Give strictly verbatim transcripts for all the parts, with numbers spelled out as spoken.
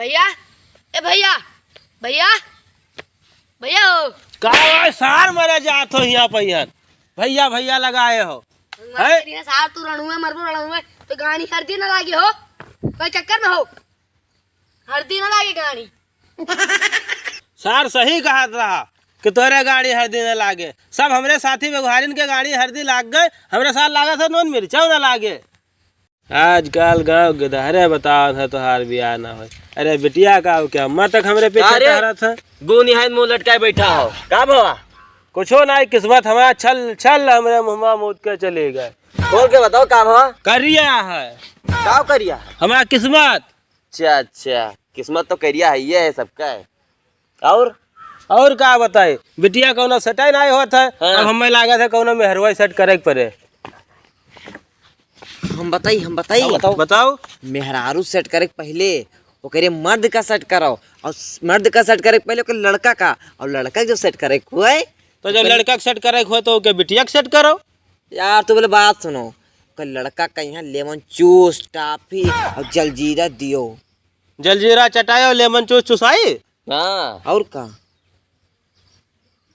भइया, ए भइया, भइया, भइया हो। का भाई सार मरे जात हो हियाँ पहियन? भइया, भइया लगाए हो। हैं? तेरी सार तू रणुए मरबो रणुए, तो गाड़ी हरदी ना लागे हो, कोई चक्कर में हो, हरदी ना लागे गाड़ी। सार सही कहत रहा कि तोरे गाड़ी हरदी ना लागे, सब हमरे साथी व्यवहारिन के गाड़ी हरदी लाग गए, हमरे सार लागत है नून मिर्चाऊ ना लागे। आजकल गाँव के दहरे बतावत है तोहार बियाह ना होय। अरे बिटिया का हो क्या? अम्मा तक हमरे पीछे अरे, टहरत है। गू निहायत मुँह लटकाए बैठा हो। का भवा? कुछो नाई, किस्मत हमार छल, छल हमरे मुँहमा मूत के चले गए। खोल के बताओ का भवा? करिया है। का करिया? हमार किस्मत। अच्छा, अच्छा, किस्मत तो करिया है, ये है सबका है। और? और का बताई, बिटिया कौनो सेटे नाई होत है, हाँ। अब हमें लागत है कौनो मेहरवा सेट करे के पड़े। हम बताई, हम बताई। हाँ, बताओ। बताओ। मेहरारू सेट करे के पहिले ओकरे मर्द का सेट करो, और मर्द का सेट करे के पहिले ओकरे लड़का का, और लड़का के जब सेट करे के होए, तो जब ओकरे लड़का के सेट करे के होए, तो ओके बिटिया के सेट करो। यार, तू बोले बात सुनो, ओकर लड़का का यहाँ लेमन चूस, टॉफी और जलजीरा दियो। जलजीरा चटाई और लेमन चूस चुसाई? हाँ। और का?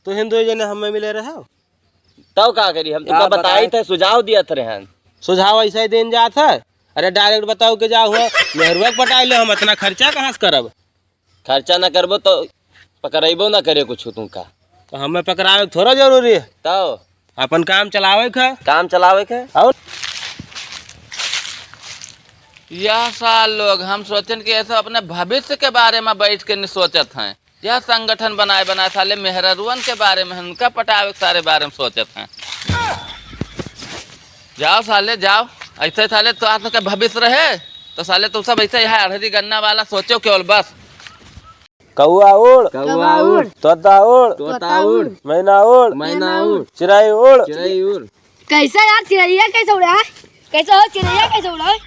तो हिंदू जने हमें मिले रहे हो? तब का करी, हम तुमका बताई थे, सुझाव दिया थे रहन। सुझाव ऐसा ही देन जात है। अरे डायरेक्ट बताओ के जा हुआ, मेहरुआ के पटाई ले, हम इतना खर्चा कहाँ से करब? खर्चा ना करबो तो पकड़ाइबो ना करे कुछ तुमका। तो हमें पकड़ावे के थोड़ा जरूरी है। तब? अपन काम चलावे के है। काम चलावे के है। और? यह साल लोग हम सोचन कि ऐसे अपने भविष्य के बारे में बैठ के नहीं सोचत हैं। यह संगठन बनाए बनाए साले मेहररुअन के बारे में, उनका पटावे के सारे बारे में सोचत हैं। जाओ साले जाओ, ऐसे साले तो आप के भविष्य रहे तो साले तुम सब ऐसे यहाँ अड़हरी गन्ना वाला सोचो केवल बस। कौआ उड़, कौआ उड़, तोता उड़, तोता उड़, मैना उड़, मैना उड़, चिड़ै उड़। चिड़ै उड़। कैसे यार चिड़ैया कैसे उड़ा है? कैसे हो चिड़ैया कैसे उड़ा है?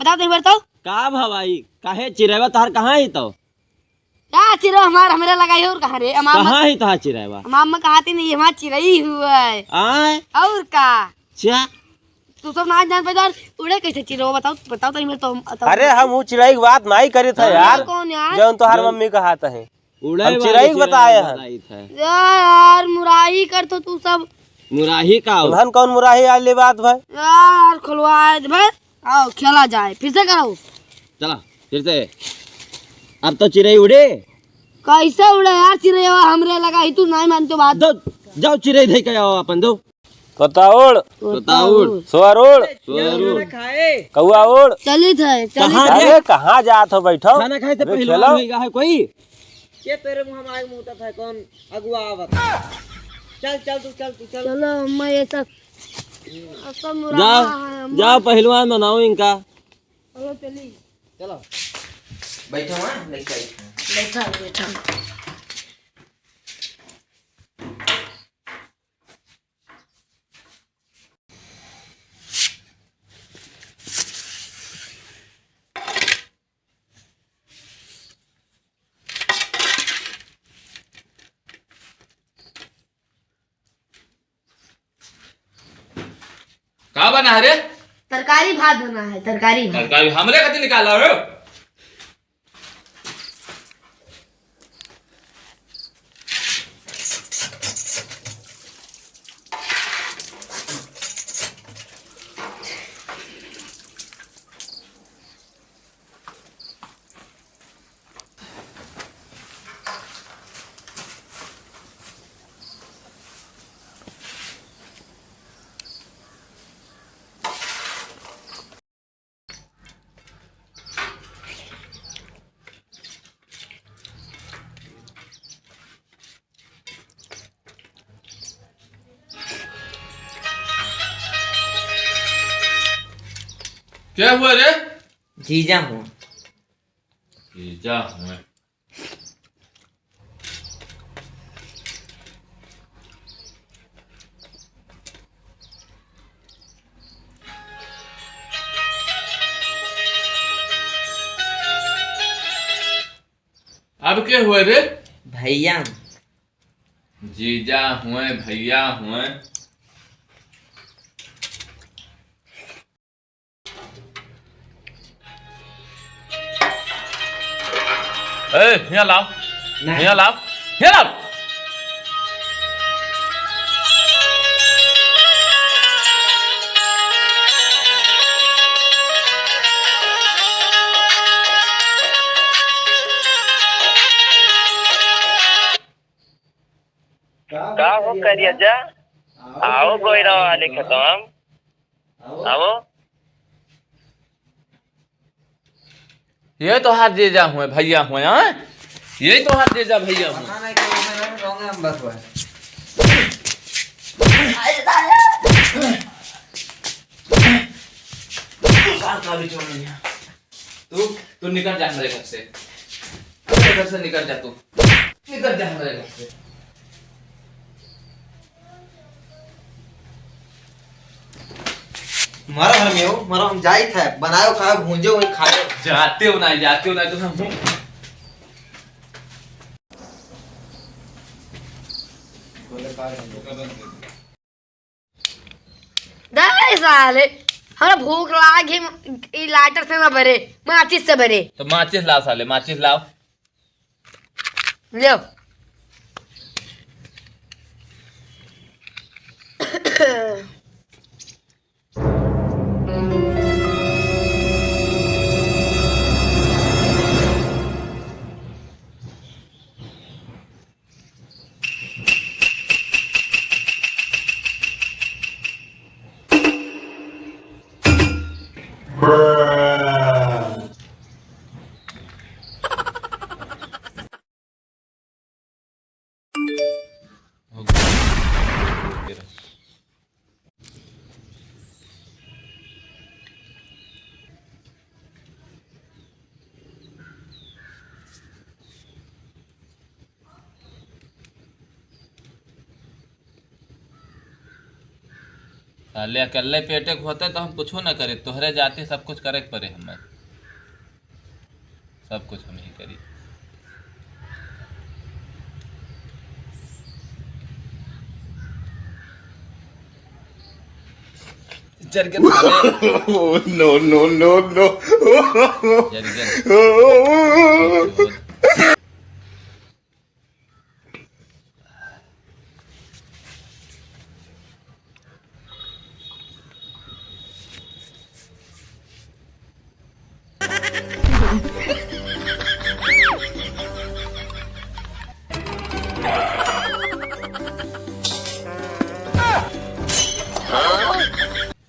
बताओ तो एक बार तो। का भवाई, काहे चिड़ैवा तोहार कहाँ ही तो? का चिरो हमार हमरे लगाई और कहाँ रे? अमाम कहाँ ही तोहार चिड़ैवा? अमाम में कहा थी नहीं, हमार चिड़ै हुआ है। आय? और का? चा। तू सब ना जान पैदा उड़े कैसे चिरो बताओ, बताओ तो इनमें तो, तो अरे हम वो चिड़ै की बात नहीं करित है हाँ। यार। कौन यार? जौन तोहार जौन मम्मी कहात है। उड़े हम वाली चिड़ै की चिड़ै बताए हैं। बताई थे। यार मुराही कर तो तू सब। मुराही का हो? उन्हन कौन मुराही आली बात भाई? यार खुलवाए दे भाई। आओ, खेला जाए। फिर से करो। चला, फिर से। अब तो चिड़ै उड़े। कैसे उड़े यार चिड़ैवा? हमरे लगा ही तू नहीं मानते बात। दो, जाओ चिड़ै धै के आओ अपन दो। तोता उड़। तोता उड़। सोर उड़। सोर उड़। कौआ उड़। चलित है, चलित कहाँ है। अरे, कहाँ जात हो, बैठो। खाना खाए से अरे, पहलवान खेलो। होइगा है कोई? ये तेरे मुँह में आग मुतत है, कौन अगुआ आवत? चल, चल तू, चल तू, चल। चलो, अम्मा, ये सब, सब मुराहा जाओ, है, अम्मा। जाओ, पहलवान बनाओ इनका। चलो, चली। चलो। बैठो, हाँ, बैठो। बैठा, बैठा। का बना है रे? तरकारी भात बना है, तरकारी भात। तरकारी हमरे खातिर निकाला हो। क्या हुआ रे? जीजा हुआ। जीजा हुआ। अब के हुए रे? भैया। जीजा हुए, भैया हुए। ए, हियाँ लाव। नहीं। हियाँ लाव। हियाँ लाव। का हो करिया जा? आओ गोइरा वाले खतम। आओ। ये तोहार जीजा हुए, भैया हुए, हाँ? ये तोहार जीजा भैया हुए। पता नहीं कौन से रंग, रंग हम बस हुए। तू, तू निकल जा हमारे घर से। हमारे घर से निकल जा तू। निकल जा हमारे घर से। मारा घर में हो, मारा हम जाई था, बनायो खायो, भूंजो वही खायो। जाते हो ना, जाते हो ना, तो हम दे साले, हमरा भूख लाग है, ई lighter से ना भरे, माचिस से भरे। तो माचिस लाओ साले, माचिस लाओ। लो। साले अकेले पेटे के होते तो हम कुछो न करे, तोहरे जाते सब कुछ करे के पड़े हमें, सब कुछ हम ही करी। जरगन साले। Oh, no, no, no, no। जरगन।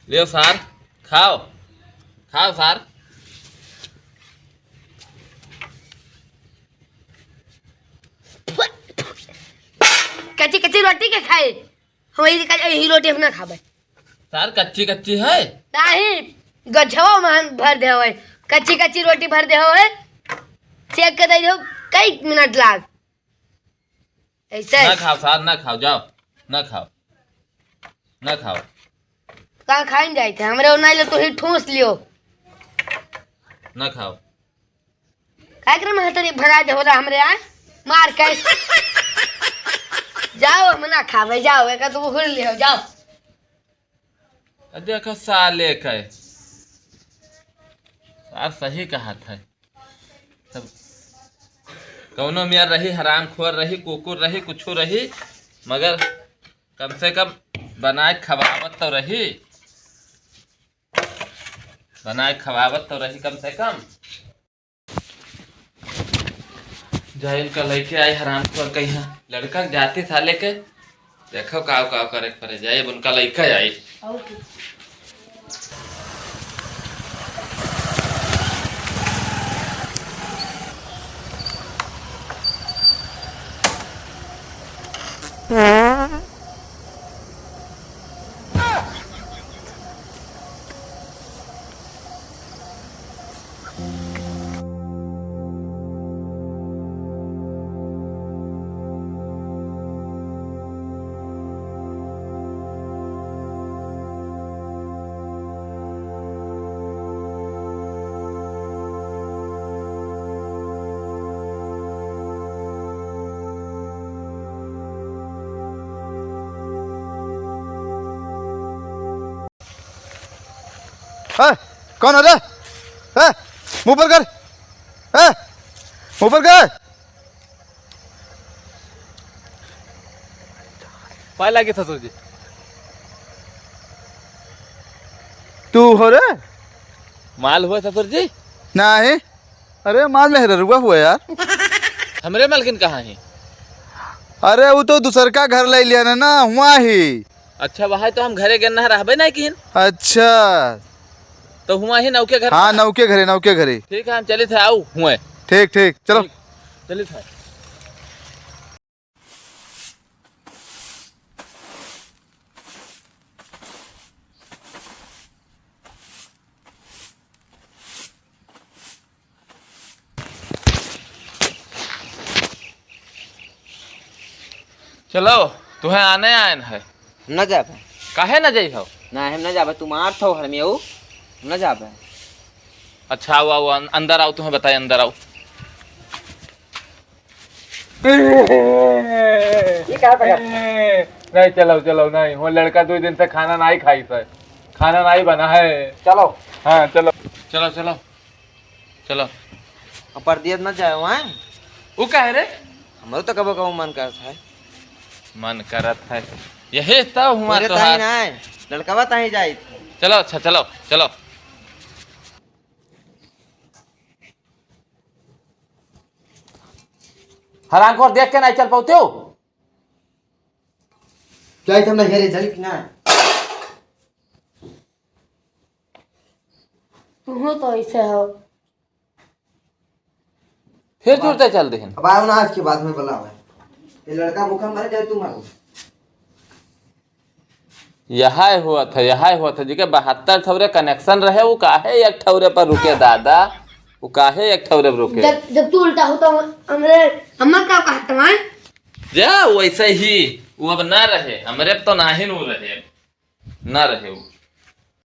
लियो सार, खाओ, खाओ सार। कच्ची कच्ची रोटी के खाए, हम यही कच-, यही रोटी हम ना खाबे। सार कच्ची कच्ची है? नहीं, गछवा में भर दे होए, कच्ची कच्ची रोटी भर दे होए, सेक के दे दो, कई मिनट लाग। ऐसे ना खाओ सार, ना खाओ, जाओ, ना खाओ, ना खाओ। कहाँ खाइन जाए थे? हमरे ओर नहीं ले तो ही ठूस लियो। ना खाओ। काय करे महतरी भगा दे हो रहा हमरे आए? मार के। जाओ, हम ना खावे, जाओ, एक तो घुर लियो, जाओ। आ देखो साले के। सार सही कहा था। सब कौनो मेर रही, हरामखोर रही, कुकुर रही, कुछो रही, मगर कम से कम बनाए खवावत तो रही, बनाए खवावत तो रही कम से कम। जाए उनका लइके आई हरामखोर कहीं लड़का के जाते साले के। देखो काव काव करे के पड़े जाए, अब उनका लइका आई। ए, कौन हो रे? ए, मुंह ऊपर कर। ए, ऊपर के। पाए लागे ससुर जी। तू हो रे? माल हुआ ससुर जी? नाही। अरे माल मेहररुआ हुआ यार। हमरे मालकिन कहाँ है? अरे वो तो दूसर का घर ले लिया ना, ना हुआ ही। अच्छा, वहाँ तो हम घरे गेन ना रहबे नहीं किन। अच्छा। तो हुआ ही नौके घर हाँ, पर? नौके घरे, नौके घरे। ठीक है, हम चलित है, आऊ हुए। ठीक, ठीक, चलो। ठीक, चलित है। चलो, तुहें आने आयन है। हम ना जाबे। काहे ना जाई हो? ना, हम ना जाबे, तू मार थो घर में हो, हम ना जाबे। अच्छा, आओ, आओ, अन-, अंदर आओ, तुहें बताए, अंदर आओ। ये क्या बता? नहीं, चलो, चलो, नहीं, वो लड़का दो दिन से खाना नहीं खाई सर, खाना नहीं बना है। चलो। हाँ, चलो। चलो, चलो। चलो। अब परदियत ना जाए वहाँ। वो का है रे? हमरो तो कबो कबो मन करत है। मन करत है। यही तो हुआ तोरे तो ताई हाथ। ना है, लड़कवा ताई जाई। चलो, अच्छा, चलो, चलो। हरामखोर देख के नहीं चल पाते हो? क्या इतना हेरे जल की ना? तुहूँ तो ऐसे हो। फिर जुड़ते चल देहन। अब आओ ना, आज के बाद में बुलावे। ये लड़का भूखा मर जाए, तुम आओ। यह हुआ था, यह हुआ था, जी के बहत्तर ठौरे connection रहे, वो काहे एक ठौरे पर रुके दादा, वो काहे एक ठौरे पर रुके? जब, जब तू उल्टा हो तो हमरे, हमार का कहत हमार? जा, वैसे ही, वो अब ना रहे, हमरे तो नाहिन वो रहे, ना रहे वो।